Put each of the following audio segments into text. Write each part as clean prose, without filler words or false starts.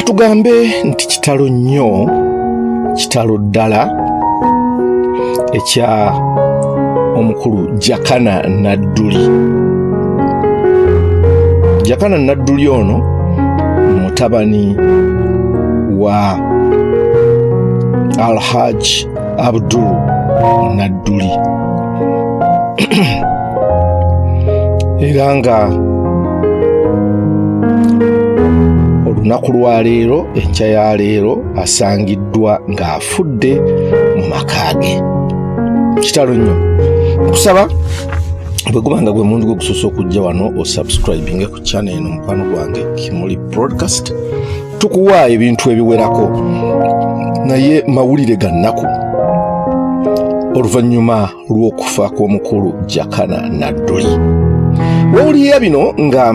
Katugambe nti kitalo nnyo, kitalo ddala ekya omukulu Jakana Nadduli. Jakana Nadduli ono mutabani wa Alhaj Abdul Nadduli, era nga olunaku lwa leero, enkya ya leero, asangiddwa ng'afudde mu maka ge. Kitalo nnyo. Nkusaba bwe guba nga gwe mulundi gwe gusoose okujja wano, osubscribinge ku channel eno, mukwano gwange Kimuli Broadcast. Tukuwa ebintu ebiwerako, naye mawulire ga nnaku oluvannyuma lw'okufa kw'omukulu Jakana Nadduli. Wewulirira bino nga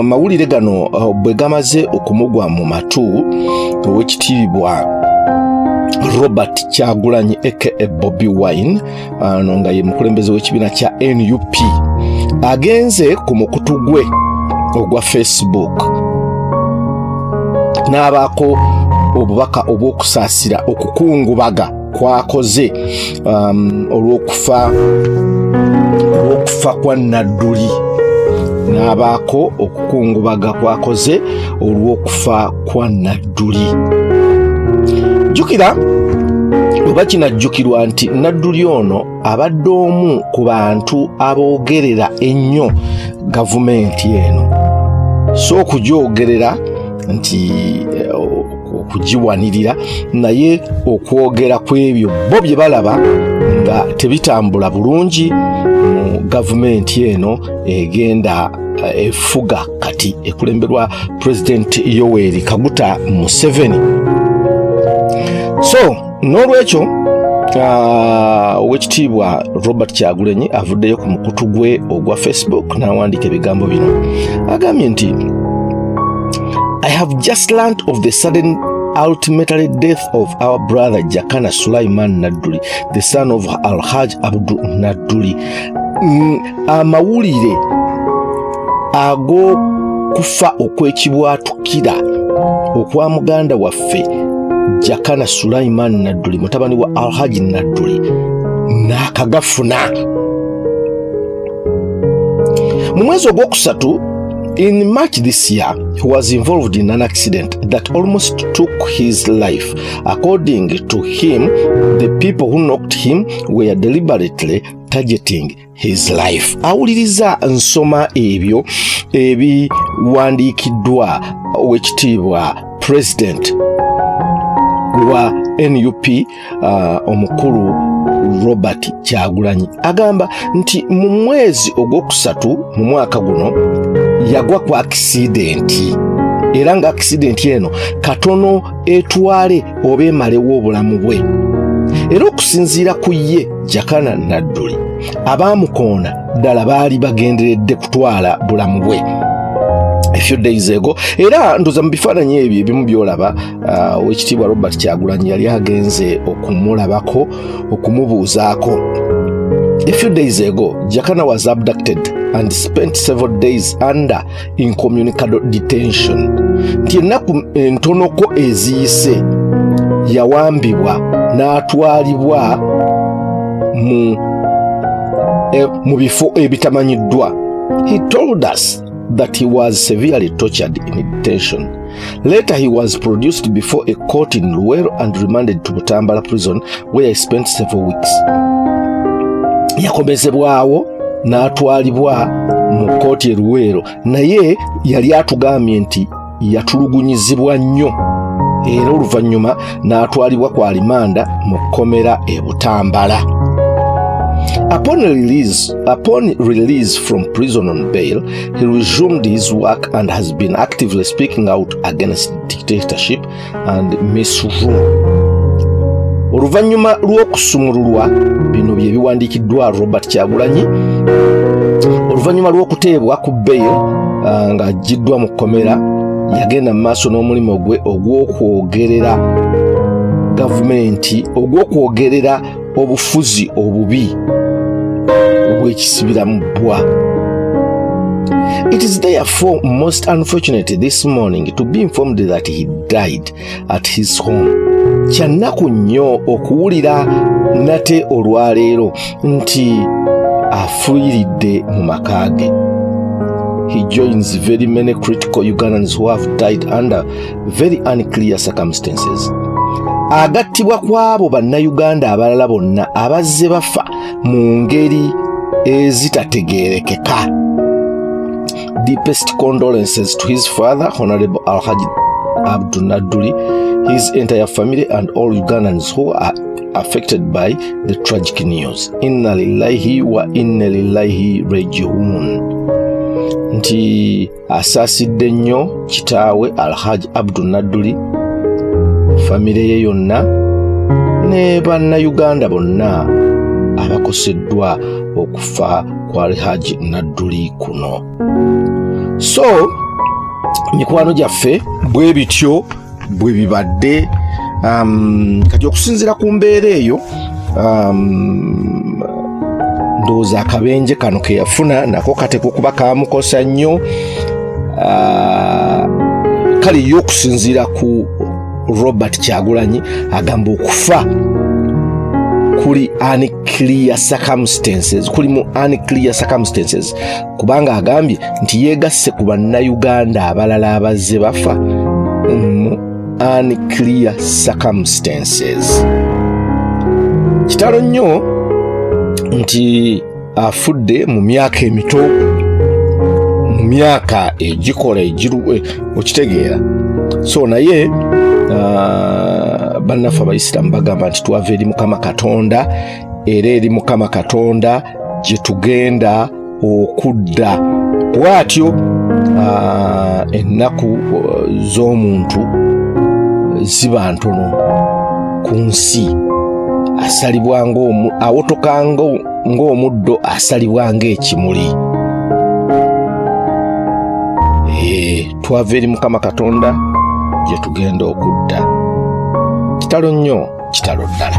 amawulire gano bwe gamaze okumugwa mu matu, owekitiibwa Robert Kyagulanyi aka Bobi Wine, ano nga ye mukulembeze w'ekibiina kya NUP, agenze ku mukutu gwe ogwa Facebook n'abaako obubaka obw'okusaasira, okukungubaga kwakoze olw'okufa kwa Nadduli, n'abaako okukungubaga kwakoze olw'okufa kwa Nadduli. Jjukira oba kinajjukirwa nti Nadduli ono abadde omu ku bantu aboogerera ennyo gavumenti eno, so okugyogerera nti okugiwanirira, naye okwogera ku ebyo bo bye balaba nga tebitambula bulungi mu gavumenti eno egenda efuga kati, ekulemberwa Pulezidenti Yoweri Kaguta Museveni. So n'olwekyo owekitiibwa Robert Kyagulanyi avuddeyo ku mukutu gwe ogwa Facebook n'awandiika ebigambo bino. Agambye nti, "I have just learnt of the sudden ultimately death of our brother Jakana Sulaiman Nadduli, the son of Alhaj Abdu Nadduli." Amawulire ag'okufa okw'ekibwatukira okwa muganda waffe Jakana Sulaiman Nadduli, mutabani wa Alhaji Nadduli, n'akagafuna mu mwezi ogwokusatu. In March this year, he was involved in an accident that almost took his life. According to him, the people who knocked him were deliberately targeting his life. Awuliriza nsoma ebyo ebiwandiikiddwa owekitiibwa President wa NUP, omukulu Robert Kyagulanyi. Agamba nti mu mwezi ogwokusatu mu mwaka guno yagwa ku akisidenti, era nga akisidenti eno katono etwale oba emalewo obulamu bwe. Era okusinziira ku ye Jakana Nadduli, abaamukoona ddala baali bagenderedde kutwala bulamu bwe. A few days ago, era ndoza mu bifaananyi ebyo ebimu byolaba, owekitiibwa Robert Kyagulanyi yali agenze okumulabako, okumubuuzaako. A few days ago, Jakana was abducted and spent several days under incommunicado detention. Nti ennaku entonoko eziyise yawambibwa n'atwalibwa mu bifo ebitamanyiddwa. He told us that he was severely tortured in detention. Later he was produced before a court in Luwero and remanded to Butambala Prison, where he spent several weeks. Yakomezebwawo n'atwalibwa mu kkooti e Luweero, naye yali atugambye nti yatulugunyizibwa nnyo, era oluvannyuma n'atwalibwa ku alimanda mu kkomera e Butambala. Upon release from prison on bail, he resumed his work and has been actively speaking out against dictatorship and misrule. Oluvannyuma lw'okusumululwa, bino bye biwandiikiddwa Robert Kyagulanyi, oluvannyuma lw'okuteebwa ku bail ng'aggiddwa mu kkomera, yagenda mu maaso n'omulimu gwe ogw'okwogerera gavumenti, ogw'okwogerera obufuzi obubi obwekisibira mu bbwa. It is therefore most unfortunate this morning to be informed that he died at his home. Kyannaku nnyo okuwulira nate olwaleero nti afiiridde mu maka ge. He joins very many critical Ugandans who have died under very unclear circumstances. Agattibwa ku abo bannayuganda abalala bonna abazze bafa mu ngeri ezitategeerekeka. Deepest condolences to his father, Honorable Alhaji Abdu Nadduli, his entire family and all Ugandans who are affected by the tragic news. Inna lillahi wa inna ilaihi rajiun. Nti asaasidde nnyo kitaawe Alhaji Abdu Nadduli, famire ye yonna ne bannayuganda bonna abakoseddwa okufa kwa Alhaji Nadduli kuno. So mikwano gyaffe, bwe bityo bwe bibadde. Kati okusinziira ku mbeera eyo, ndowooza akabenje kano ke yafuna nako kateekwa okuba kamukosa nnyo. Kale ye okusinziira ku Robert Kyagulanyi agamba okufa kuli unclear circumstances, kuli mu unclear circumstances, kubanga agambye nti yeegasse ku bannayuganda abalala abazze bafa mu unclear circumstances. Kitalo nnyo nti afudde mu myaka emito, mu myaka egikola egiru, okitegeera. So naye bannaffe abayisiraamu bagamba nti twava eri Mukama Katonda, era eri Mukama Katonda gye tugenda okudda. Bw'atyo ennaku z'omuntu ziba ntono ku nsi, asalibwa awotoka ng'omuddo, asalibwa ng'ekimuli. Twava eri Mukama Katonda, gye tugenda okudda. Kitalo nnyo, kitalo ddala.